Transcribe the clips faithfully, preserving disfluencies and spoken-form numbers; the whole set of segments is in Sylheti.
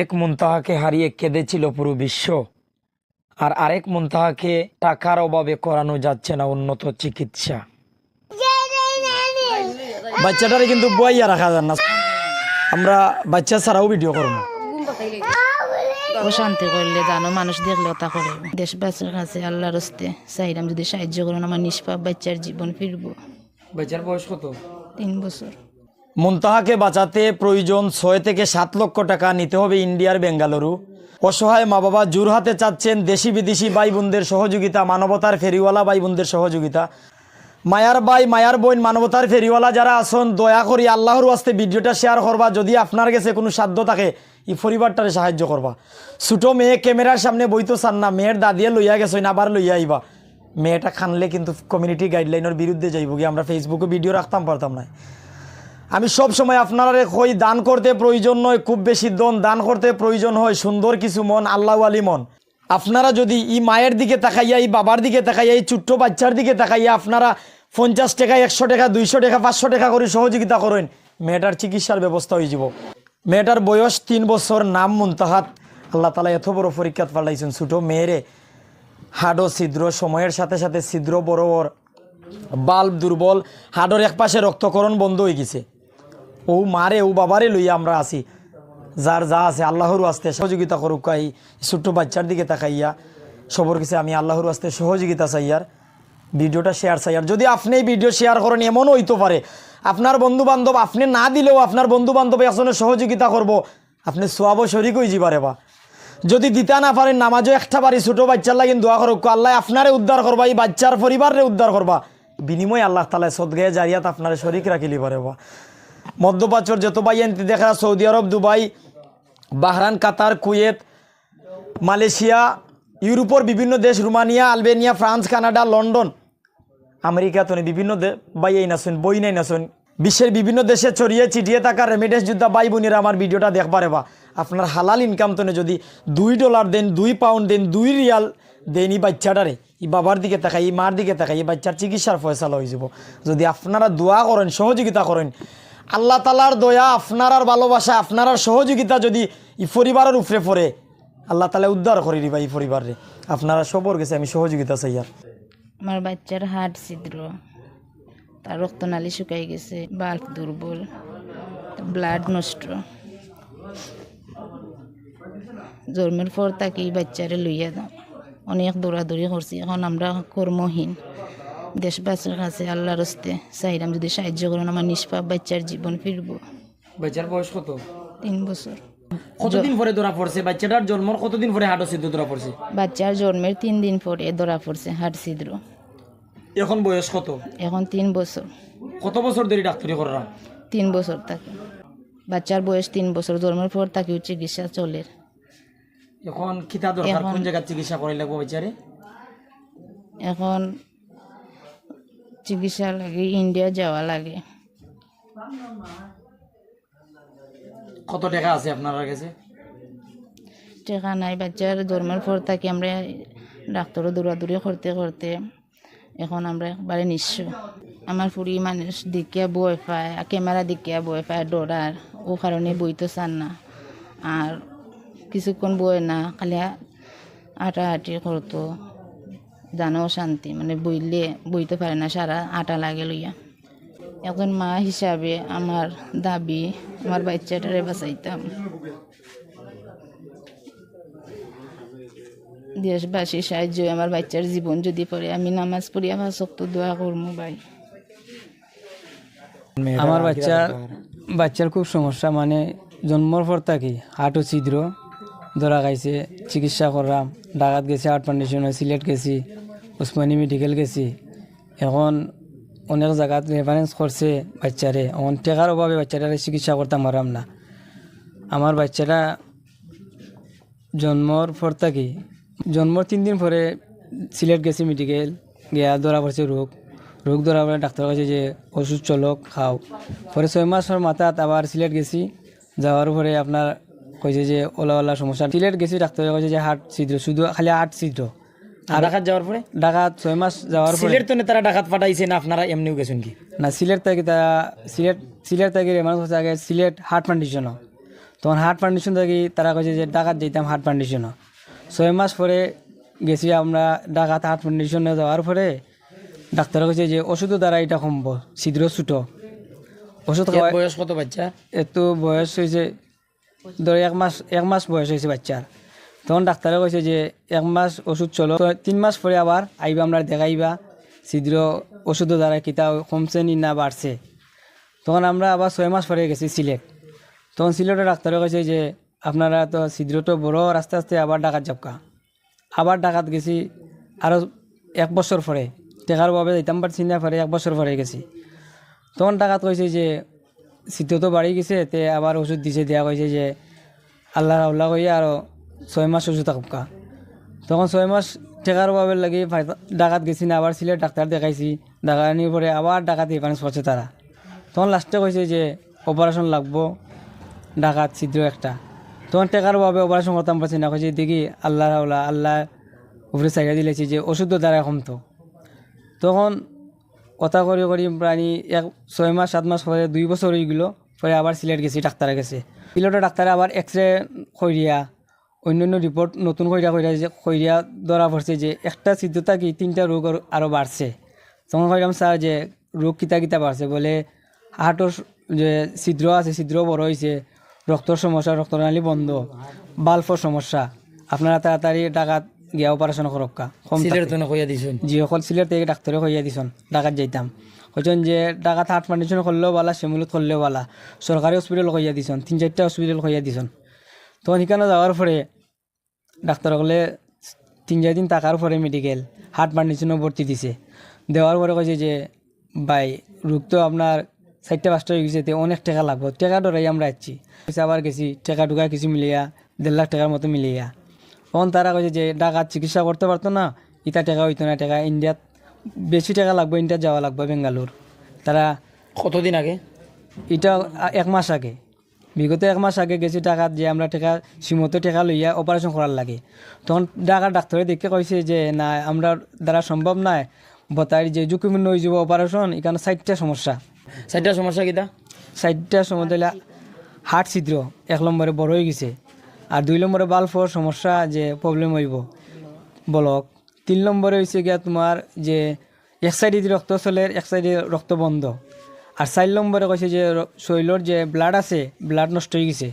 এক মুনতাহাকে হারিয়ে কেঁদেছিল পুরো বিশ্ব, আর আরেক মুনতাহাকে টাকার অভাবে করানো যাচ্ছে না উন্নত চিকিৎসা। বাচ্চাটারে কিন্তু বইয়া রাখা যার না, আমরা বাচ্চা ছাড়াও ভিডিও করবো। অশান্তি করলে জানো, মানুষ দেখলে ওটা করে। দেশবাসীর কাছে আল্লাহর হস্তে চাইলাম, যদি সাহায্য করেন, আমার নিষ্পাপ বাচ্চার জীবন ফিরবো। বাচ্চার বয়স কত? তিন বছর। মুনতাহাকে বাঁচাতে প্রয়োজন ছয় থেকে সাত লক্ষ টাকা নিতে হবে ইন্ডিয়ার বেঙ্গালুরু। অসহায় মা বাবা জোড়হাতে চাচ্ছেন দেশি বিদেশি ভাই বোনদের সহযোগিতা, মানবতার ফেরিওয়ালা ভাই বোনদের সহযোগিতা। মায়ার ভাই, মায়ার বোন, মানবতার ফেরিওয়ালা যারা আছইন, দয়া করি আল্লাহর ওয়াস্তে ভিডিওটা শেয়ার করবা। যদি আপনার গেছে কুনু সাধ্য থাকে, ই পরিবারটারে সাহায্য করবা। ছোট মেয়ে ক্যামেরার সামনে বইতো চার না, মেয়ের দাদিয়ে লইয়া গেছইন, আবার লইয়া আইবা। মেয়েটা কানলে কিন্তু কমিউনিটি গাইডলাইনের বিরুদ্ধে যাইবোগি, আমরা Facebook-ও ভিডিও রাখতাম পারতাম নায়। আমি সব সময় আপনারারে কই, দান করতে প্রয়োজন নয় খুব বেশি ধন, দান করতে প্রয়োজন হয় সুন্দর কিছু মন, আল্লাহওয়ালি মন। আপনারা যদি ই মায়ের দিকে তাকাইয়া, ই বাবার দিকে তাকাইয়া, ই ছোট্ট বাচ্চার দিকে তাকাইয়া আপনারা পঞ্চাশ টাকা, একশো টাকা, দুইশো টাকা, পাঁচশো টাকা করি সহযোগিতা করইন, মেয়েটার চিকিৎসার ব্যবস্থা অইযিবো। মেয়েটার বয়স তিন বছর, নাম মুনতাহাত। আল্লাহ তাআলা এত বড় পরীক্ষাত ফালাইছইন ছোট মেয়েরে। হাড়ও ছিদ্র, সময়ের সাথে সাথে ছিদ্র বড় অর, বাল্ব দুর্বল, হাড়র এক পাশে রক্তক্ষরণ বন্ধ অইগেছে। অউ মারে, অউ বাবারে লইয়া আমরা আছি। যার যা আছে আল্লাহর ওয়াস্তে সহযোগিতা করউক্কা। ই ছোট্ট বাচ্চার দিকে তাকাইয়া সবর গেছে আমি আল্লাহর ওয়াস্তে সহযোগিতা চাইয়ার। ভিডিওটা শেয়ার চাইয়ার। যদি আপনে ই ভিডিও শেয়ার করইন, এমনও অইতো পারে আপনার বন্ধু বান্ধব, আপনে না দিলেও আপনার বন্ধু বান্ধব একজনে সহযোগিতা করবো, আপনে সওয়াবো শরিক অইযিবা রেবা। যদি দিতা না পারইন, নামাজো একটা বারি ছোট বাচ্চার লাগি দোয়া করউক্কা, আল্লায় আপনারে উদ্ধার করবা, ই বাচ্চার পরিবাররে উদ্ধার করবা। বিনিময়ে আল্লাহ তাআলায় সদগায়ে জারিয়াত আপনারে শরিক রাখিলিবা রেবা। মধ্যপ্রাচ্যর যত ভাইয়াইন্তে দেখরা, সৌদি আরব, দুবাই, বাহরাইন, কাতার, কুয়েত, মালয়েশিয়া, ইউরোপর বিভিন্ন দেশ, Romania, Albania, France, Canada, London, America তনে বিভিন্ন দে-, ভাইয়াইন আছইন, বইনাইন আছইন। বিশ্বের বিভিন্ন দেশে ছড়িয়ে ছিটিয়ে থাকা রেমিটেন্স যোদ্ধা ভাই বোনেরা আমার ভিডিওটা দেখবা রেবা। আপনার হালাল ইনকাম তনে যদি দুই ডলার দেইন, দুই পাউন্ড দেইন, দুই রিয়াল দেইন, ই বাচ্চাটারে, ই বাবার দিকে তাকাই, ই মার দিকে তাকাই, ই বাচ্চার চিকিৎসার ফয়সালা অইযিবো। যদি আপনারা দোয়া করইন, সহযোগিতা করইন, আল্লাহ তাআলার দয়া, আপনারার ভালোবাসা, আপনারার সহযোগিতা যদি ই পরিবারর উপরে পড়ে, আল্লাহ তাআলায় উদ্ধার করি দিবা ই পরিবাররে। আপনারা সবর গেছে আমি সহযোগিতা চাইয়ার। আমার বাচ্চার হাড় ছিদ্র, তার রক্তনালী শুকাই গেছে, বাল্ব দুর্বল, ব্লাড নষ্ট। জন্মের পর থাকি ই বাচ্চারে লইয়া যাও, অনেক দৌড়াদৌড়ি করছি, এখন আমরা কর্মহীন। দেশবাসীর কাছে আল্লাহর হস্তে চাইলাম, যদি সাহায্য করেন, আমার নিষ্পাপ বাচ্চার জীবন ফিরবো। বাচ্চার বয়স কত? তিন বছর। কতদিন পরে ধরা পড়ছে? বাচ্চাটার জন্মর কতদিন পরে হাড় ছিদ্র ধরা পড়ছে? বাচ্চার জন্মের তিন দিন পরে ধরা পড়ছে হাড় ছিদ্র। এখন বয়স কত? এখন তিন বছর। কত বছর ধরি ডাক্তারি কররা? তিন বছর থাকি। বাচ্চার বয়স তিন বছর, জন্মের পর থাকিউ চিকিৎসা চলের। এখন কিতা দরকার? এখন কোন জাগাত চিকিৎসা করাই লাগবো বাচ্চারে? এখন চিকিৎসা লাগে, ইন্ডিয়া যাওয়া লাগে। কত টেকা আছে আপনারার গেছে? টেকা নাই, বাচ্চার জন্মের পর থাকি আমরা ডাক্তারো দৌড়াদৌড়ি করতে করতে এখন আমরা একবারে নিঃস্ব। আমার ফুরি মানুষ দেখিয়া ভয় পায়, আর ক্যামেরা দেখিয়া ভয় পায়, ডরার, অউ কারণে বইতো চার না। আর কিছুক্ষণ বয় না, খালি আটাআটি করতো, জানো অশান্তি, মানে বইলে বইতো পারে না, সারা আটা লাগে লইয়া। একজন মা হিসাবে আমার দাবি, আমার বাচ্চাটারে বাঁচাইতাম। দেশবাসীর সাহায্যে আমার বাচ্চার জীবন যদি পড়ে, আমি নামাজ পড়িয়া পাঁচ ওয়াক্ত দোয়া করমু ভাই। আমার বাচ্চার, বাচ্চার খুব সমস্যা, মানে জন্মর পর থাকি হার্টও ছিদ্র ধরা খাইছে, চিকিৎসা করলাম, ঢাকাত গেছি, হার্ট ফাউন্ডেশনে, সিলেট গেছি, উসমানী মেডিকেল গেছি, এখন অনেক জাগাত রেফারেন্স করছে বাচ্চারে, এখন টেকার অভাবে বাচ্চাটারে চিকিৎসা করতাম পারলাম না। আমার বাচ্চাটা জন্মর পর থাকি, জন্মর তিন দিন পরে সিলেট গেছি মেডিকেল, গিয়া ধরা পড়ছে রোগ। রোগ ধরা পড়ে ডাক্তার কইছে যে ওষুধ চলক খাও। পরে ছয় মাসর মাথাত আবার সিলেট গেছি, যাওয়ার পরে আপনার কইছে যে ওলা ওলা সমস্যা। সিলেট গেছি, ডাক্তারে কইছে যে হার্ট ছিদ্র, শুধু খালি হার্ট ছিদ্র। আর ঢাকাত যাওয়ার পরে? ঢাকাত ছয় মাস যাওয়ার পরে। সিলেট তনে তারা ঢাকাত পাঠাইছে না, আপনারা এমনেউ গেছেন কি? না, সিলেট থাকি তারা, সিলেট, সিলেট থাকি রেফারেন্স করছে আগে সিলেট হার্ট ফাউন্ডেশন। তখন হার্ট ফাউন্ডেশন থাকি তারা কইছে যে ঢাকাত যাইতাম হার্ট ফাউন্ডেশনও। ছয় মাস পরে গেছি আমরা ঢাকাত হার্ট ফাউন্ডেশনে যাওয়ার পরে ডাক্তারে কইছে যে ওষুধর দ্বারা ইটা কমবো, ছিদ্র ছোট। ওষুধ এর খাওয়া বয়স কত বাচ্চা? এত বয়স হয়েছে, ধরো এক মাস, এক মাস বয়স হয়েছে বাচ্চার। তখন ডাক্তারে কইছে যে এক মাস ওষুধ চলো, তো তিন মাস পরে আবার আইবা, আমরা দেখাইবা ছিদ্র ওষুধর দ্বারা কিতা কমছে নি না বাড়ছে। তখন আমরা আবার ছয় মাস পরে গেছি সিলেট। তখন সিলেটের ডাক্তারে কইছে যে আপনারা তো ছিদ্র তো বড়, আস্তে আস্তে আবার ঢাকাত যাবকা। আবার ঢাকাত গেছি আরও এক বছর পরে, টেকার অভাবে যাইতাম পারছি না, পরে এক বছর পরে গেছি। তখন ঢাকাত কইছে যে ছিদ্র তো বাড়ি গেছে, তে আবার ওষুধ দিছে, দেয়া কইছে যে আল্লাহর হাওলা কইয়া আরও ছয় মাস ওষুধ থাকবকা। তখন ছয় মাস টেকার অভাবের লাগি ফাই-, ঢাকাত গেছি না, আবার সিলেট ডাক্তার দেখাইছি, দেখানির পরে আবার ঢাকাত রেফারেন্স করছে তারা। তখন লাস্টে কইছে যে অপারেশন লাগবো, ঢাকাত ছিদ্র একটা। তখন টেকার অভাবে অপারেশন করতাম পারছি না, কইছে দেখি আল্লাহর হাওলা, আল্লাহ উপরে চাইয়া দিলেছি যে ওষুধর দ্বারা কমতো। তখন কথা করি করি প্রায় এক ছয় মাস, সাত মাস পরে দুই বছর হয়ে গেল। পরে আবার সিলেট গেছি ডাক্তারের কাছে। সিলেটের ডাক্তারে আবার এক্স রে করিয়া, অন্যান্য রিপোর্ট নতুন করিয়া করিয়া যে করিয়া ধরা পড়ছে যে একটা ছিদ্র থাকি তিনটা রোগ আরো, আরো বাড়ছে। তখন কইলাম স্যার যে রোগ কিতা কিতা বাড়ছে? বলে হার্টর স-, যে ছিদ্র আছে, ছিদ্র বড় হইছে, রক্তর সমস্যা, রক্তনালী বন্ধ, বাল্বর সমস্যা, আপনারা তাড়াতাড়ি ঢাকাত গিয়া অপারেশন করক্কা, কম সিলেট থাকে। তো না কইয়া দিছইন? জি, অকল সিলেট থাকি ডাক্তারে কইয়া দিছইন ঢাকাত যাইতাম। কইছইন যে ঢাকাত হার্ট ফাউন্ডেশন করলেও বালা, শিমুলত করলেও বালা, সরকারি হসপিটাল কইয়া দিছইন, তিন চারটা হসপিটাল কইয়া দিছইন। তখন হিকানো যাওয়ার পরে ডাক্তার অকলে তিন চার দিন থাকার পরে মেডিকেল হার্ট ফাউন্ডেশনও ভর্তি দিছে। দেওয়ার পরে কইছে যে, "ভাই, রোগ তো আপনার চাইরটা পাঁচটা হয়ে গেছে, তে অনেক টেকা লাগবো, টেকা ডরাই আমরা আইছি।" কইছে, আবার গেছি, টেকা টুকা কিছু মিলিয়া দেড় লাখ টেকার মতো মিলিয়া। তখন তারা কইছে যে ঢাকাত চিকিৎসা করতে পারতো না, ইতা টেকা হইতো না, টেকা ইন্ডিয়াত বেশি টেকা লাগবো, ইন্ডিয়াত যাওয়া লাগবো বেঙ্গালোর। তারা কতদিন আগে? এটা আ, এক মাস আগে। বিগত এক মাস আগে গেছি ঢাকাত, যে আমরা টেকা, সীমিত টেকা লইয়া অপারেশন করার লাগে। তখন ঢাকার ডাক্তারে দেখে কইছে যে, "না, আমরা দ্বারা সম্ভব নায়, বতার যে ঝুঁকিপূর্ণ হয়ে যাবো অপারেশন, এখানে চারটা সমস্যা।" চারটা সমস্যা কিতা? চারটা সমস্যা হইলে হার্ট ছিদ্র এক নম্বরে বড় হয়ে গেছে, আর দুই নম্বরে বাল্বর সমস্যা যে প্রবলেম হইব, ব্লক, তিন নম্বরে হইছে গিয়া তোমার যে এক সাইডে রক্ত চলের, এক সাইডে রক্ত বন্ধ। আর চার নম্বরে কইছে যে র-, শরীলর যে ব্লাড আছে, ব্লাড নষ্ট হয়ে গেছে,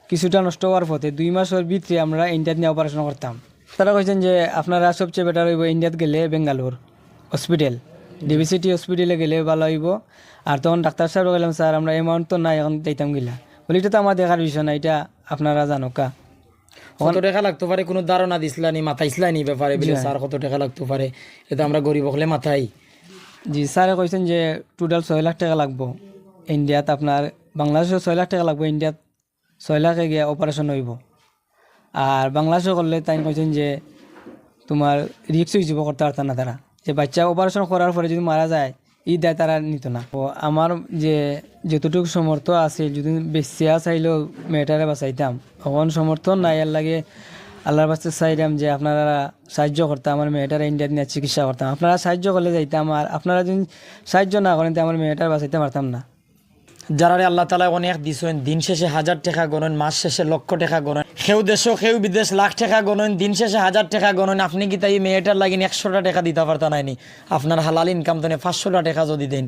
কিছুটা নষ্ট হওয়ার পথে। দুই মাসের ভিতরে আমরা ইন্ডিয়াত নিয়ে অপারেশন করতাম। তারা কইছেন যে আপনারা সবচেয়ে বেটার হইব ইন্ডিয়াত গেলে বেঙ্গালোর হসপিটাল, ডিবিসিটি হসপিটালে গেলে ভালো হইব। আর তখন ডাক্তার সাহেব কইলাম, "স্যার, আমরা অ্যামাউন্ট তো নাই, এখন যাইতাম গিলা।" বলি, "এটা তো আমার দেখার বিষয় না, এটা আপনারা জানো কা।" কত টেকা লাগতো পারে কোনো ধারণা দিছলানি, মাতাইছলানি ব্যাপারে? বিলে জি। স্যার, কত টেকা লাগতো পারে? এটা আমরা গরিব হকলে মাতাই। জি, স্যারে কইছেন যে টোটাল ছয় লাখ টেকা লাগবো ইন্ডিয়াত, আপনার বাংলাদেশে ছয় লাখ টেকা লাগবো, ইন্ডিয়াত ছয় লাখে গিয়া অপারেশন হইব। আর বাংলাদেশে করলে তাই কইছেন যে তোমার রিস্ক হয়ে যাব, করতে পারতাম না তারা। যে বাচ্চা অপারেশন করার পরে যদি মারা যায়, এই দায় তারা নিত না। ও আমার যে যতটুকু সমর্থ আছে, যদি বেঁচিয়া চাইলেও মেয়েটারে বাঁচাইতাম, এখন সমর্থ নাই। এর লাগে আল্লাহর বাস্তে চাইলাম যে আপনারা সাহায্য করতাম, আমার মেয়েটারে ইন্ডিয়াত নিয়ে চিকিৎসা করতাম। আপনারা সাহায্য করলে যাইতাম, আর আপনারা যদি সাহায্য না করেন, তো আমার মেয়েটারে বাঁচাইতে পারতাম না। যারারে আল্লাহ তাআলায় অনেক দিছইন, দিন শেষে হাজার টেকা গণইন, মাস শেষে লক্ষ টেকা গণইন, কেউ দেশো, কেউ বিদেশ, লাখ টেকা গণইন, দিন শেষে হাজার টেকা গণইন। আপনি কিতা এই মেয়েটার লাগিন একশোটা টেকা দিতা পারতা নায়নি? আপনার হালাল ইনকাম তনে পাঁচশোটা টেকা যদি দেন,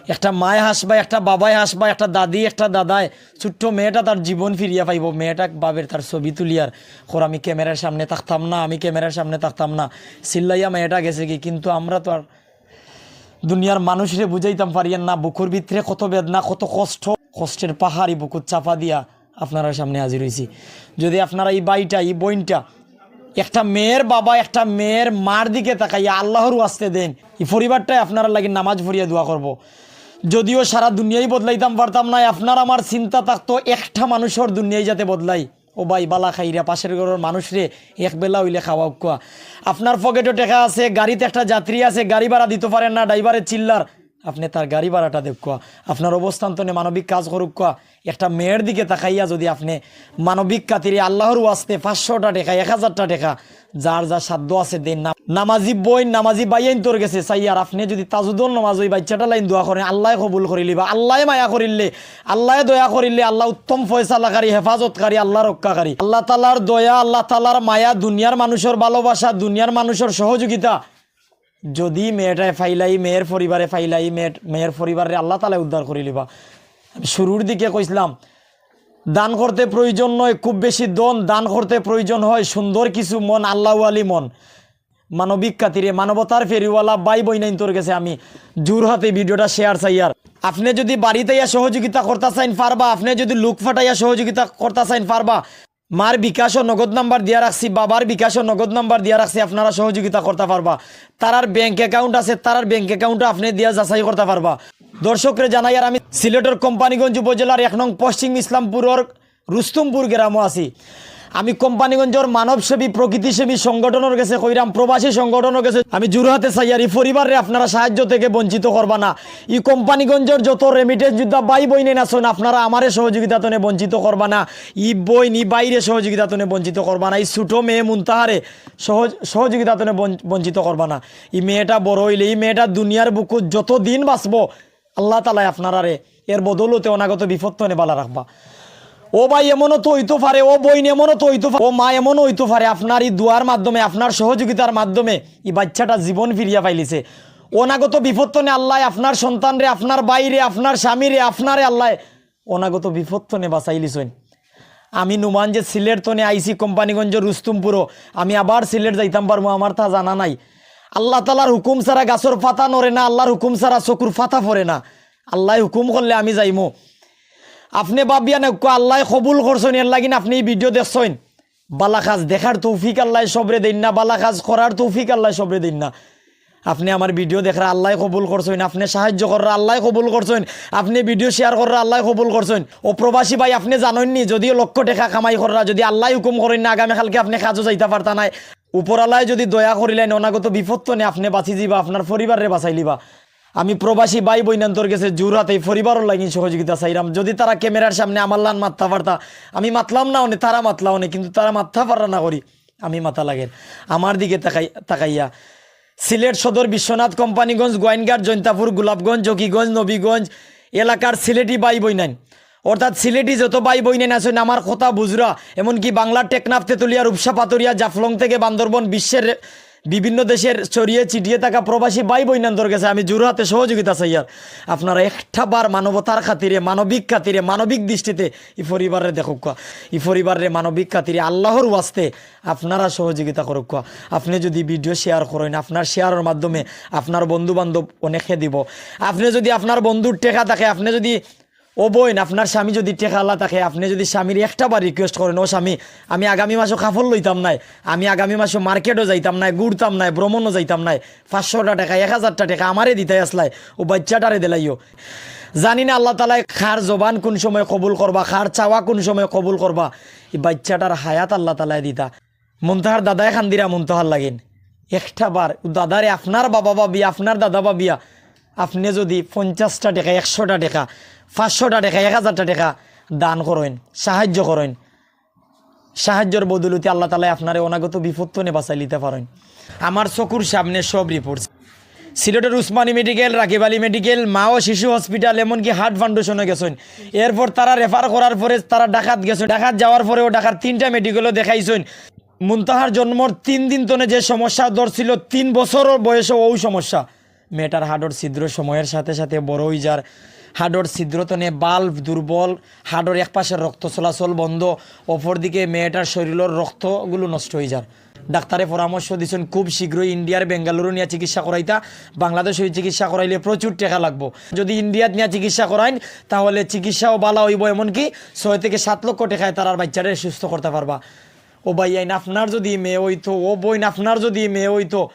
একটা মায় হাসবা, একটা বাবায় হাসবা, একটা দাদি, একটা দাদায়, ছোট্ট মেয়েটা তার জীবন ফিরিয়া পাইব। মেয়েটা ভাবের তার ছবি তুলিয়ার, "খোর, আমি ক্যামেরার সামনে থাকতাম না, আমি ক্যামেরার সামনে থাকতাম না।" চিল্লাইয়া মেয়েটা গেছে কি, কিন্তু আমরা তো আর দুনিয়ার মানুষরে বুঝাইতাম পারিয়ার না, বুকুর ভিতরে কত বেদনা, কত কষ্ট, কষ্টের পাহাড়ি বুকুত চাপা দিয়া আপনারার সামনে হাজির হইছি। যদি আপনারা এই ভাইটা, এই বইনটা, একটা মেয়ের বাবা, একটা মেয়ের মার দিকে তাকাইয়া আল্লাহর ওয়াস্তে দেন, এই পরিবারটায় আপনারার লাগি নামাজ পড়িয়া দোয়া করব। যদিও সারা দুনিয়াই বদলাইতাম পারতাম না, আপনার আমার চিন্তা থাকতো একটা মানুষর দুনিয়াই যাতে বদলাই। ও ভাই, বালা খাইরা পাশের ঘরর মানুষরে এক বেলা হইলে খাওয়াউক্কা। আপনার পকেটো টেকা আছে, গাড়িত একটা যাত্রী আছে, গাড়ি ভাড়া দিতো পারেন না, ড্রাইভারে চিল্লার, আপনে তার গাড়ি ভাড়াটা দেউক্কা, আপনার অবস্থান তনে মানবিক কাজ করুক্কা। একটা মেয়ের দিকে তাকাইয়া যদি আপনে মানবিক খাতিরে আল্লাহর ওয়াস্তে পাঁচশোটা টেকা, এক হাজারটা টেকা, যার যার সাধ্য আছে দেইন না। নামাজি বইন, নামাজি ভাইয়াইন্তর গেছে চাইয়ার, আপনে যদি তাজুদর নামাজ ওই বাইচ্চাটা লাইন দোয়া করেন, আল্লায় কবুল করিলিবা, আল্লায় মায়া করিলে, আল্লায় দয়া করিলে, আল্লায় উত্তম ফয়সালাকারী, হেফাজতকারী, আল্লাহ রক্ষাকারী। আল্লাহ তাআলার দয়া, আল্লাহ তাআলার মায়া, দুনিয়ার মানুষর ভালোবাসা, দুনিয়ার মানুষর সহযোগিতা, যদি মেয়েটায় পাইলাই, মেয়ের পরিবারে পাইলাই, মেয়ের, মেয়ের পরিবারে আল্লাহ তাআলায় উদ্ধার করিলিবা। আমি শুরুর দিকে কইছিলাম, দান করতে প্রয়োজন নয় খুব বেশি ধন, দান করতে প্রয়োজন হয় সুন্দর কিছু মন, আল্লাহওয়ালি মন। মানবিক খাতিরে, মানবতার ফেরিওয়ালা ভাই বইনাইন্তর গেছে আমি জোড়হাতে ভিডিওটা শেয়ার চাইয়ার। আপনে যদি বাড়িত আইয়া সহযোগিতা করতা চাইন পারবা, আপনে যদি লোক ফাটাইয়া সহযোগিতা করতা চাইন পারবা। মার বিকাশও নগদ নাম্বার দিয়া রাখছি, বাবার বিকাশও নগদ নাম্বার দিয়া রাখছি, আপনারা সহযোগিতা করতা পারবা। তারার ব্যাংক অ্যাকাউন্ট আছে, তারার ব্যাংক অ্যাকাউন্টও আপনে দিয়া যাচাই করতা পারবা। দর্শকরে জানাইয়ার, আমি সিলেটর কোম্পানীগঞ্জ উপজেলার এক নং পশ্চিম ইসলামপুরর রুস্তমপুর গ্রামো আছি। আমি কোম্পানীগঞ্জর মানবসেবী, প্রকৃতিসেবী সংগঠনর গেছে কইরাম, প্রবাসী সংগঠনর গেছে আমি জোড়হাতে চাইয়ার, ই পরিবাররে আপনারা সাহায্য থেকে বঞ্চিত করবা না। ই কোম্পানীগঞ্জর যত রেমিটেন্স যোদ্ধা ভাই বইনাইন আছইন, আপনারা আমারে সহযোগিতা তনে বঞ্চিত করবা না। ই বইন, ই ভাইরে সহযোগিতা তনে বঞ্চিত করবা না। ই ছোট মেয়ে মুনতাহারে সহজ-, সহযোগিতা তনে বঞ্চ-, বঞ্চিত করবা না। ই মেয়েটা বড় অইলে, ই মেয়েটা দুনিয়ার বুকুত যত দিন বাঁচবো, আল্লাহ তাআলায় আপনারারে এর বদৌলতে অনাগত বিপদ তনে বালা রাখবা। ও ভাই, এমনও তো অইতো পারে, ও বইন, এমনও তো অইতো পারে, ও মা, এমনও অইতো পারে, আপনার ই দোয়ার মাধ্যমে, আপনার সহযোগিতার মাধ্যমে ই বাইচ্চাটা জীবন ফিরিয়া পাইলিছে। অনাগত বিপদ তনে আল্লায় আপনার সন্তানরে, আপনার ভাইরে, আপনার স্বামীরে, আপনারে আল্লায় অনাগত বিপদ তনে বাঁচাইলিছইন। আমি নুমান যে সিলেট তনে আইছি কোম্পানীগঞ্জ রুস্তমপুরো, আমি আবার সিলেট যাইতাম পারমু, আমার তা জানা নাই। আল্লাহ তাআলার হুকুম ছাড়া গাছর পাতা নড়ে না, আল্লাহর হুকুম ছাড়া চকুর পাতা পড়ে না। আল্লায় হুকুম করলে আমি যাইমু। আপনে ভাবিয়া নেউক্কা, আল্লায় কবুল করছইন, এর লাগিন আপনে ই ভিডিও দেখছইন। বালা কাজ দেখার তৌফিক আল্লায় সবরে দেইন না, বালা কাজ করার তৌফিক আল্লায় সবরে দেইন না। আপনে আমার ভিডিও দেখরা, আল্লায় কবুল করছইন, আপনে সাহায্য কররা, আল্লায় কবুল করছইন, আপনে ভিডিও শেয়ার কররা, আল্লায় কবুল করছইন। ও প্রবাসী ভাই, আপনে জানইন নি, যদিও লক্ষ টেকা কামাই কররা, যদি আল্লায় হুকুম করইন না, আগামীকালকে আপনে কাজও যাইতা পারতা নায়। উপরআলায় যদি দয়া করিলাইন, অনাগত বিপদ তনে আপনে বাঁচি যিবা, আপনার পরিবাররে বাঁচাইলিবা। আমি প্রবাসী ভাই বইনাইন্তর গেছে জোড়হাতে ই পরিবারর লাগি সহযোগিতা চাইরাম। যদি তারা ক্যামেরার সামনে আমার লান মাততা পারতা, আমি মাতলাম না অনে, তারা মাতলা অনে, কিন্তু তারা মাততা পাররা না করি আমি মাতা লাগের। আমার দিকে তাকাই-, তাকাইয়া সিলেট সদর, বিশ্বনাথ, কোম্পানীগঞ্জ, গোয়াইনঘাট, জৈন্তাপুর, গোলাপগঞ্জ, জকিগঞ্জ, নবীগঞ্জ এলাকার সিলেটি ভাই বইনাইন, অর্থাৎ সিলেটি যত ভাই বইনাইন আছইন, আমার কথা বুঝরা, এমনকি বাংলার টেকনাফ, তেতুলিয়া, রূপসা, পাথুরিয়া, জাফলং থেকে বান্দরবন, বিশ্বের বিভিন্ন দেশের ছড়িয়ে ছিটিয়ে থাকা প্রবাসী ভাই বইনাইন্তর গেছে আমি জোড়হাতে সহযোগিতা চাইয়ার। আপনারা একটা বার মানবতার খাতিরে, মানবিক খাতিরে, মানবিক দৃষ্টিতে ই পরিবাররে দেখউক্কা, ই পরিবাররে মানবিক খাতিরে আল্লাহর ওয়াস্তে আপনারা সহযোগিতা করউক্কা। আপনে যদি ভিডিও শেয়ার করইন, আপনার শেয়ারর মাধ্যমে আপনার বন্ধু বান্ধব অনেকে দিব। আপনে যদি আপনার বন্ধুর টেকা থাকে, আপনে যদি, ও বইন, আপনার স্বামী যদি টেকাআলা থাকে, আপনে যদি স্বামীরে একটা বার রিকোয়েস্ট করইন, "ও স্বামী, আমি আগামী মাসো কাপড় লইতাম নায়, আমি আগামী মাসো মার্কেটো যাইতাম নায়, ঘুরতাম নায়, ভ্রমণো যাইতাম নায়, পাঁচশোটা টেকা, এক হাজারটা টেকা আমারে দিতায় আছলায়, ও বাইচ্চাটারে দিলাইও।" জানি না আল্লাহ তাআলায় কার জবান কুন সময় কবুল করবা, কার চাওয়া কুন সময় কবুল করবা। ই বাইচ্চাটার হায়াত আল্লাহ তাআলায় দিতা। মুনতাহার দাদায় কান্দিরা মুনতাহার লাগিন। একটা বার দাদারে আপনার বাবা ভাবিয়া, আপনার দাদা ভাবিয়া, আপনে যদি পঞ্চাশটা টেকা, একশোটা টেকা, পাঁচশোটা টেকা, এক হাজারটা টেকা দান করইন, সাহায্য করইন, সাহায্যর বদৌলতে আল্লাহ তাআলায় আপনারে অনাগত বিপদ তনে বাঁচাইলিতা পারইন। আমার চকুর সামনে সব রিপোর্ট। সিলেটর উসমানী মেডিকেল, রাকিব আলী মেডিকেল, মা ও শিশু হসপিটাল, এমনকি হার্ট ফাউন্ডেশনো গেছইন। এরপর তারা রেফার করার পরে তারা ঢাকাত গেছইন। ঢাকাত যাওয়ার পরেও ঢাকার তিনটা মেডিকেলো দেখাইছইন। মুনতাহার জন্মর তিন দিন তনে যে সমস্যা ধরছিল, তিন বছর বয়সে অউ সমস্যা। মেয়েটার হার্টর ছিদ্র সময়ের সাথে সাথে বড় অইযার। হার্টর ছিদ্র তনে বাল্ব দুর্বল, হার্টর এক পাশের রক্ত চলাচল বন্ধ, অপরদিকে মেয়েটার শরীরর রক্তগুলো নষ্ট অইযার। ডাক্তারে পরামর্শ দিছইন খুব শীঘ্রই ইন্ডিয়ার বেঙ্গালুরু নিয়া চিকিৎসা করাইতা। বাংলাদেশো ই চিকিৎসা করাইলে প্রচুর টেকা লাগবো। যদি ইন্ডিয়াত নিয়া চিকিৎসা করাইন, তাহলে চিকিৎসাও বালা অইবো, এমনকি ছয় থেকে সাত লক্ষ টেকায় তারার বাইচ্চারে সুস্থ করতা পারবা। ও ভাইয়াইন, আপনার যদি মেয়ে অইতো, ও বইন, আপনার যদি মেয়ে অইতো,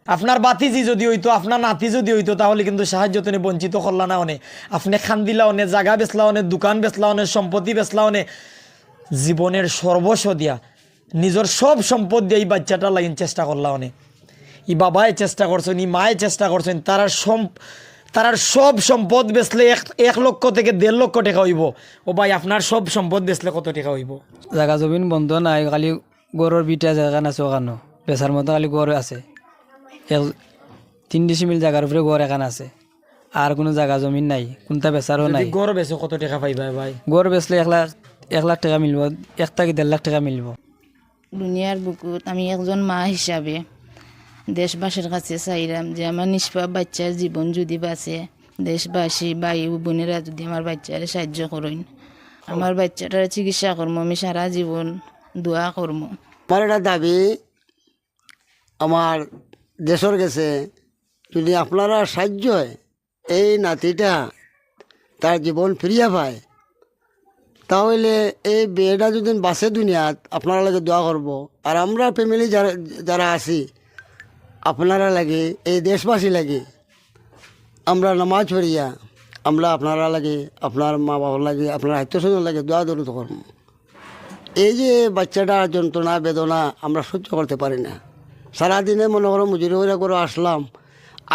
আপনার ভাতিজি যদি অইতো, আপনার নাতি যদি অইতো, তাহলে কিন্তু সাহায্য তনে বঞ্চিত করলা না অনে। আপনে কান্দিলা অনে, জাগা বেচলা অনে, দোকান বেচলা অনে, সম্পত্তি বেচলা অনে, জীবনের সর্বস্ব দিয়া, নিজর সব সম্পদ দিয়া ই বাইচ্চাটার লাগিন চেষ্টা করলা অনে। ই বাবায় চেষ্টা করছইন, ই মায়ে চেষ্টা করছইন, তারার সম-, তারার সব সম্পদ বেচলে এক, এক লক্ষ থেকে দেড় লক্ষ টেকা অইবো। ও ভাই, আপনার সব সম্পদ বেচলে কত টেকা অইবো? জাগা জমিন বন্ধ নাই, খালি ঘরর ভিটা যেখান আছে ওখানো বেচার মতো খালি ঘর আছে। এক, তিন ডিসিমিল জাগার উপরে ঘর এখান আছে, আর কুনু জাগা জমিন নাই, কুনটা বেচারও নাই। ঘর বেচো কত টেকা পাইবা ভাই? ঘর বেচলে এক লাখ, এক লাখ টেকা মিলবো, এক থাকি দেড় লাখ টেকা মিলবো। দুনিয়ার বুকুত আমি একজন মা হিসাবে দেশবাসীর কাছে চাইরাম যে আমার নিষ্পাপ বাচ্চার জীবন যদি বাঁচে, দেশবাসী ভাই ও বোনেরা যদি আমার বাচ্চারে সাহায্য করইন, আমার বাচ্চাটার চিকিৎসা করমু, আমি সারা জীবন দোয়া করমু। আমার এটা দাবি আমার দেশর গেছে, যদি আপনারা সাহায্য হয়, এই নাতিটা তার জীবন ফিরিয়া পায়, তাহলে এই বেটা যদি বাঁচে দুনিয়াত, আপনারা লাগি দোয়া করব। আর আমরা ফ্যামিলি যারা, যারা আছি, আপনারা লাগি, এই দেশবাসী লাগি, আমরা নামাজ পড়িয়া, আমরা আপনারা লাগি, আপনার মা বাবার লাগি, আপনার আত্মীয় স্বজন লাগি দোয়া দরুদ করব। এই যে বাচ্চাটার যন্ত্রণা বেদনা আমরা সহ্য করতে পারি না। সারাদিনে মনে করো মজুরি করে করে আসলাম,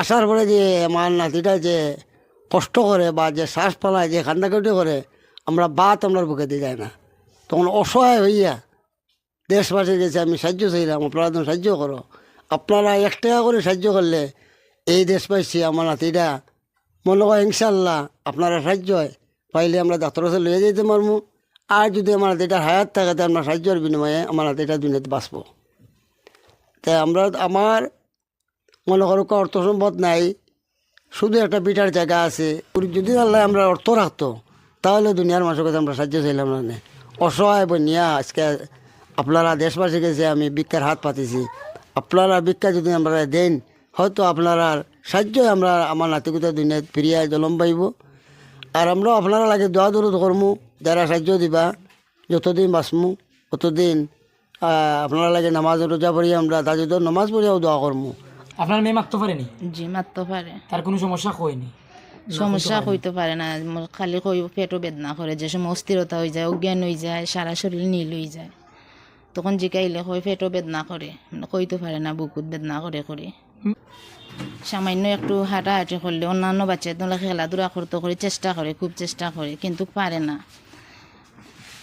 আসার পরে যে আমার নাতিটা যে কষ্ট করে বা যে শ্বাস ফালায়, যে কান্দাকাটি করে, আমরা ভাত আমরার বুকে দিয়ে যায় না। তখন অসহায় হইয়া দেশবাসীর গেছে আমি সাহায্য চাইলাম, আপনারা তো সাহায্য করো। আপনারা এক টেকা করে সাহায্য করলে এই দেশবাসী আমার নাতিটা মনে হয় ইনশাল্লাহ আপনারা সাহায্য হয় পাইলে আমরা ডাক্তার কাছে লইয়া যাইতে পারমু। আর যদি আমার নাতিটা হায়াত থাকে, তো আমরা সাহায্যর বিনিময়ে আমার নাতিটা দুনিয়াতে বাঁচবো। তাই আমরা, আমার মনে করো অর্থ সম্পদ নাই, শুধু একটা ভিটার জাগা আছে। যদি আল্লাহ আমরা অর্থ রাখতো, তাহলে দুনিয়ার মানুষের কাছে আমরা সাহায্য চাইলাম না নে। অসহায় বনিয়া আজকে আপনারা দেশবাসীর গেছে আমি ভিক্ষার হাত পাতিছি। আপনারা ভিক্ষা যদি আমরা দেন, হয়তো আপনারার সাহায্যে আমরা আমার নাতিগুতা দুনিয়াত ফিরিয়া জলম পাইব। আর আমরাও আপনারা লাগি দোয়া দরুদ করমু, যারা সাহায্য দিবা, যতদিন বাঁচমু অতদিন, আহ, আপনারা লাগি নামাজ রোজা পড়ি, আমরা তাহাজ্জুদর নামাজ পড়িয়াও দোয়া করমু। আপনার মেয়ে মাততে পারেনি? জি, মাততে পারে। তার কোনো সমস্যা হয়নি? সমস্যা হইতে পারে না, ম-, খালি কই পেটও বেদনা করে, যে সময় অস্থিরতা হয়ে যায়, অজ্ঞান হয়ে যায়, সারা শরীর নীল হয়ে যায়, তখন জিকাইলে কই পেটও বেদনা করে, মানে কইতে পারে না, বুকুত বেদনা করে করে। সামান্য একটু হাঁটাহাঁটি করলে অন্যান্য বাচ্চার তুলনায় খেলাধুলা করতে করে চেষ্টা করে, খুব চেষ্টা করে, কিন্তু পারে না।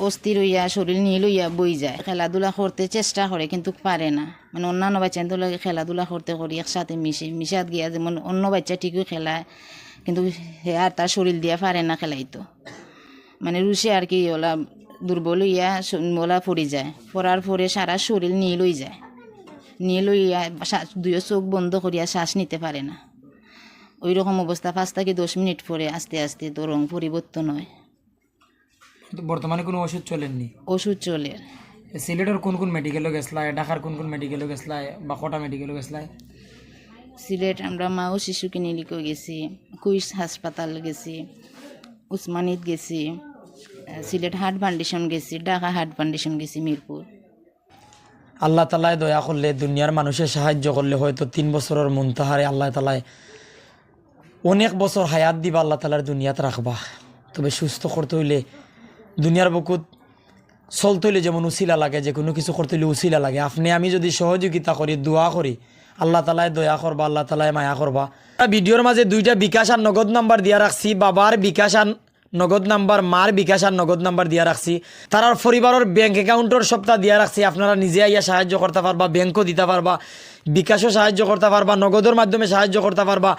অস্থির হইয়া, শরীর নীল হইয়া বই যায়। খেলাধুলা করতে চেষ্টা করে, কিন্তু পারে না। মানে অন্যান্য বাচ্চার তুলনায় খেলাধুলা করতে করি একসাথে মিশে, মিশাত গিয়া যেমন অন্য বাচ্চা ঠিকই খেলায়, কিন্তু হে আর তার শরীর দিয়া পারে না খেলাইতো। মানে রুশে আর কি ওলা দুর্বল হইয়া স-, ওলা পড়ি যায়। পড়ার পরে সারা শরীর নীল হয়ে যায়। নীল হইয়া শ্বাস, দুইও চোখ বন্ধ করিয়া শ্বাস নিতে পারে না। ওই রকম অবস্থা, পাঁচ থেকে দশ মিনিট পরে আস্তে আস্তে তো রং পরিবর্তন হয়। তো বর্তমানে কোনো ওষুধ চলেননি? ওষুধ চলের। এ, সিলেটের কোন কোন মেডিকেলও গেছলায়, ঢাকার কোন কোন মেডিকেলও গেছলায়, বা কটা মেডিকেলও গেছলায়? সিলেট আমরা মা ও শিশু ক্লিনিকও গেছি, কুইস হাসপাতাল গেছি, উসমানীত গেছি, আহ, সিলেট হার্ট ফাউন্ডেশন গেছি, ঢাকা হার্ট ফাউন্ডেশন গেছি, মিরপুর। আল্লাহ তালায় দয়া করলে, দুনিয়ার মানুষে সাহায্য করলে হয়তো তিন বছরের মুনতাহারে আল্লাহ তালায় অনেক বছর হায়াত দিবা, আল্লাহ তালার দুনিয়াত রাখবা। তবে সুস্থ করতে হইলে, দুনিয়ার বুকুত চলতে হইলে যেমন উসিলা লাগে, যে কোনো কিছু করতে হইলে উসিলা লাগে। আপনি আমি যদি সহযোগিতা করি, দোয়া করি, আল্লাহ তালায় দয়া করবা, আল্লাহ তালায় মায়া করবা। ভিডিওর মাঝে দুইটা বিকাশ আর নগদ নাম্বার দিয়া রাখছি, বাবার বিকাশ আর নগদ নাম্বার, মার বিকাশ আর নগদ নাম্বার দিয়া রাখছি। তারার পরিবারের ব্যাংক অ্যাকাউন্টর সবটা দিয়া রাখছি। আপনারা নিজে আইয়া সাহায্য করতে পারবা, ব্যাংকও দিতে পারবা, বিকাশও সাহায্য করতে পারবা, নগদর মাধ্যমে সাহায্য করতে পারবা,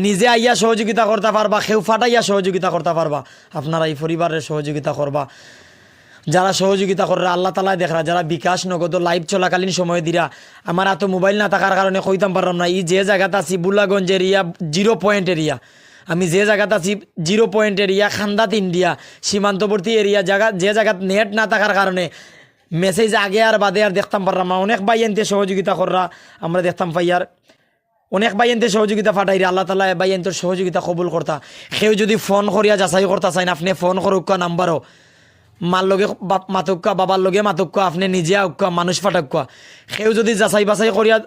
নিজে আইয়া সহযোগিতা করতে পারবা, কেউ ফাটাইয়া সহযোগিতা করতে পারবা। আপনারা এই পরিবারের সহযোগিতা করবা। যারা সহযোগিতা কররা, আল্লাহ তালায় দেখরা, যারা বিকাশ নগদ লাইভ চলাকালীন সময় দিরা, আমার আতো মোবাইল না থাকার কারণে কইতাম পারলাম না। ই যে জাগাত আছি, বুলাগঞ্জ এরিয়া, জিরো পয়েন্ট এরিয়া, আমি যে জাগাত আছি, জিরো পয়েন্ট এরিয়া, খান্দাত ইন্ডিয়া, সীমান্তবর্তী এরিয়া, জাগা, যে জাগাত নেট না থাকার কারণে মেসেজ আগে আর বাদে আর দেখতাম পারলাম না। অনেক ভাইয়াইন্তে সহযোগিতা কররা, আমরা দেখতাম পাইয়ার। অনেক ভাইয়াইন্তে সহযোগিতা ফাটাইরা, আল্লাহ তালায় ভাইয়াইন্তর সহযোগিতা কবুল করতা। কেউ যদি ফোন করিয়া যাচাই করতা চাইন, আপনি ফোন করউক্কা নাম্বারও, মার লগে বাপ মাতউক্কা, বাবার লগে মাতউক্কা, আপনি নিজে আউক্কা, মানুষ ফাটাউক্কা। কেউ যদি যাচাই বাছাই করিয়া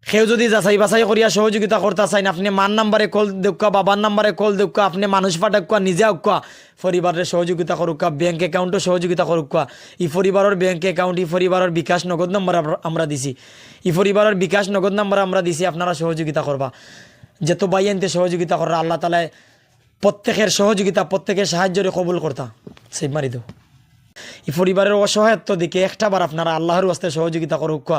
কেউ যদি যাচাই বাছাই করিয়া সহযোগিতা করতা চাইন, আপনি মার নাম্বারে কল দেউক্কা, বাবার নাম্বারে কল দেউক্কা, আপনি মানুষ ফাটাউক্কা, নিজে আউক্কা, পরিবাররে সহযোগিতা করউক্কা, ব্যাংক অ্যাকাউন্টও সহযোগিতা করউক্কা। ই পরিবারর ব্যাংক অ্যাকাউন্ট, ই পরিবারর বিকাশ নগদ নাম্বার আমরা, আমরা দিছি। ই পরিবারর বিকাশ নগদ নাম্বার আমরা দিছি, আপনারা সহযোগিতা করবা। যত ভাইয়াইন্তে সহযোগিতা কররা, আল্লাহ তাআলায় প্রত্যেকের সহযোগিতা, প্রত্যেকের সাহায্যরে কবুল করতা। সেভ মারি দেও। ই পরিবারের অসহায়ত্ব দেখি একটা বার আপনারা আল্লাহর ওয়াস্তে সহযোগিতা করউক্কা,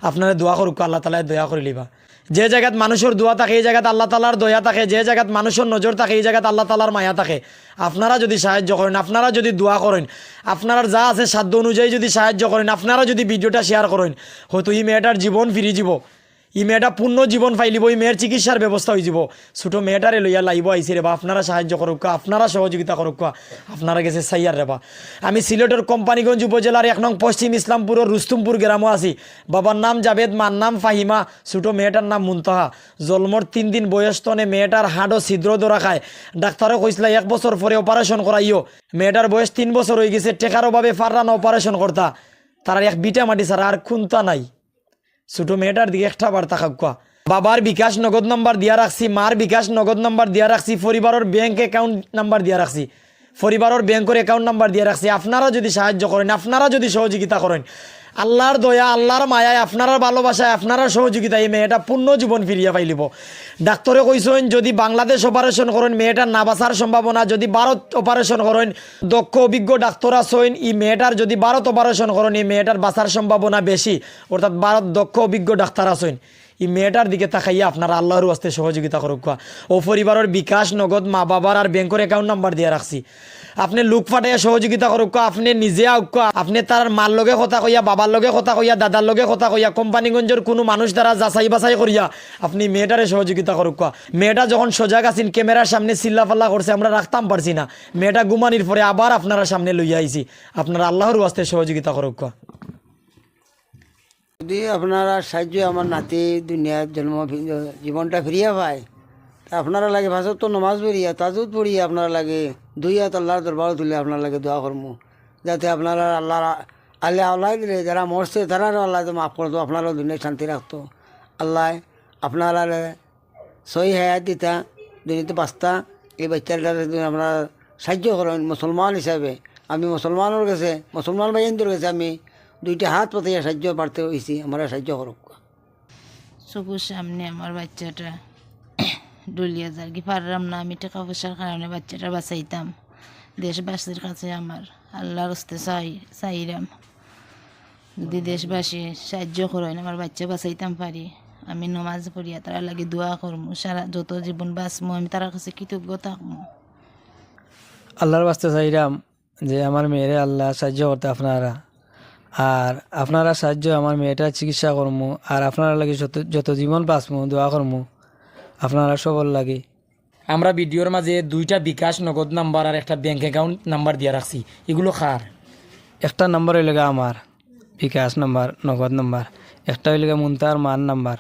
আপনারা দোয়া করউক্কা, আল্লাহ তাআলায় দয়া করিলিবা। যে জাগাত মানুষর দোয়া থাকে, ই জাগাত আল্লাহ তাআলার দয়া থাকে। যে জাগাত মানুষর নজর থাকে, ই জাগাত আল্লাহ তাআলার মায়া থাকে। আপনারা যুদি সাহায্য করইন, আপনারা যুদি দোয়া করইন, আপনারার যা আছে সাধ্য অনুযায়ী যুদি সাহায্য করইন, আপনারা যুদি ভিডিওটা শেয়ার করইন, হয়তো ই মেয়েটার জীবন ফিরি যিবো। ই মেয়েটা পূর্ণ জীবন পাইলিবো, ই মেয়ের চিকিৎসার ব্যবস্থা অইযিবো। ছোট মেয়েটারে লইয়া লাইভো আইছি রেবা, আপনারা সাহায্য করউক্কা, আপনারা সহযোগিতা করউক্কা, আপনারা গেছে চাইয়ার রেবা। আমি সিলেটর কোম্পানীগঞ্জ উপজেলার এক নং পশ্চিম ইসলামপুরর রুস্তুমপুর গ্রামো আছি। বাবার নাম জাবেদ, মার নাম ফাহিমা, ছোট মেয়েটার নাম মুনতাহা। জন্মর তিন দিন বয়স তনে মেয়েটার হাড়ো ছিদ্র ধরা খায়। ডাক্তারে কইছলা এক বছর পরে অপারেশন করাইও। মেয়েটার বয়স তিন বছর অইগেছে, টেকার অভাবে পাররা না অপারেশন করতা। তারার এক বিটা মাটি ছাড়া আর কুন্তা নাই। ছোট মেয়েটার দিকে একটা বার তাকাউক্কা। বাবার বিকাশ নগদ নাম্বার দিয়া রাখছি, মার বিকাশ নগদ নাম্বার দিয়া রাখছি, পরিবারর ব্যাংক অ্যাকাউন্ট নাম্বার দিয়া রাখছি, পরিবারর ব্যাংকর অ্যাকাউন্ট নাম্বার দিয়া রাখছি। আপনারা যুদি সাহায্য করইন, আপনারা যুদি সহযোগিতা করইন, আল্লাহর দয়া, আল্লাহর মায়ায়, আপনারার ভালোবাসায়, আপনারার সহযোগিতায় ই মেয়েটা পূর্ণ জীবন ফিরিয়া পাইলিবো। ডাক্তারে কইছইন, যুদি বাংলাদেশ অপারেশন করইন, মেয়েটার না বাঁচার সম্ভাবনা, যুদি ভারত অপারেশন করইন, দক্ষ অভিজ্ঞ ডাক্তার আছইন, ই মেয়েটার যুদি ভারত অপারেশন করইন, ই মেয়েটার বাঁচার সম্ভাবনা বেশি। অর্থাৎ ভারত দক্ষ অভিজ্ঞ ডাক্তার আছইন। ই মেয়েটার দিকে তাকাইয়া আপনারা আল্লাহর ওয়াস্তে সহযোগিতা করউক্কা। অউ পরিবারর বিকাশ নগদ, মা বাবার আর ব্যাংকর অ্যাকাউন্ট নাম্বার দিয়া রাখছি। আপনে লোক পাঠাইয়া সহযোগিতা করউক্কা, আপনে নিজে আউক্কা, আপনে তারার মার লগে কথা কইয়া, বাবার লগে কথা কইয়া, দাদার লগে কথা কইয়া, কোম্পানীগঞ্জর কুনু মানুষ দ্বারা যাচাই বাছাই করিয়া আপনে মেয়েটারে সহযোগিতা করউক্কা। মেয়েটা যখন সজাগ আছিল, ক্যামেরার সামনে চিল্লাফাল্লা করছে, আমরা রাখতাম পারছি না। মেয়েটা ঘুমানির পরে আবার আপনারার সামনে লইয়া আইছি। আপনারা আল্লাহর ওয়াস্তে সহযোগিতা করউক্কা। যুদি আপনারার সাহায্যে আমার নাতি দুনিয়ার জন্ম ফি-, জীবনটা ফিরিয়া পায়, তে আপনারার লাগি পাঁচ ওয়াক্ত নমাজ পড়িয়া, তাহাজ্জুদ পড়িয়া আপনারার লাগি দুই আত আল্লাহর দরবারো তুলিয়া আপনারার লাগি দোয়া করমু, যাতে আপনারার আল্লাহর আ-, আলে আওলাদরে যারা মরছে, তারারও আল্লাহ মাফ করতো, আপনারারও দুনিয়াত শান্তি রাখতো। আল্লায় আপনারারে সহি হায়াত দিতা, দুনিয়াত বাঁচতা। এই বাচ্চাটারে যুদি আপনারা সাহায্য করইন মুসলমান হিসাবে, আমি মুসলমানর গেছে, মুসলমান ভাইয়াইন্তর গেছে আমি দুইটা হাত পাতিয়া সাহায্য প্রার্থী অইছি, আমারে সাহায্য করউক্কা। চকুর সামনে আমার বাচ্চাটা ডলিয়া যারগি, পাররাম না আমি টেকা পয়সার কারণে বাচ্চাটা বাঁচাইতাম। দেশবাসীর কাছে আমার আল্লাহর ওয়াস্তে চাই-, চাইরাম, যুদি দেশবাসী সাহায্য করইন, আমার বাচ্চা বাঁচাইতাম পারি। আমি নমাজ পড়িয়া তারার লাগি দোয়া করমু, সারা যত জীবন বাঁচমু আমি তারার কাছে কৃতজ্ঞ থাকমু। আল্লাহর ওয়াস্তে চাইরাম যে আমার মেয়েরে আল্লাহ সাহায্য করতা আপনারা, আর আপনারার সাহায্যে আমার মেয়েটার চিকিৎসা করমু, আর আপনারার লাগি যত, যত জীবন বাঁচমু দোয়া করমু, আপনারা সবর লাগি। আমরা ভিডিওর মাঝে দুইটা বিকাশ নগদ নাম্বার আর একটা ব্যাংক অ্যাকাউন্ট নাম্বার দিয়া রাখছি, ইগুলো কার? একটা নাম্বার অইলোগি আমার বিকাশ নাম্বার, নগদ নাম্বার, একটা অইলোগি মুনতাহার মার নাম্বার,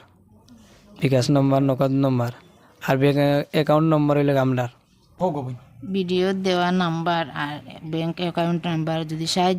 বিকাশ নাম্বার, নগদ নাম্বার, আর ব্যাংক অ্যাকাউন্ট নাম্বার অইলোগি আমরার। হোক, হোক। ভিডিওত দেওয়া নাম্বার আর ব্যাংক অ্যাকাউন্ট নাম্বার যুদি সাহায্য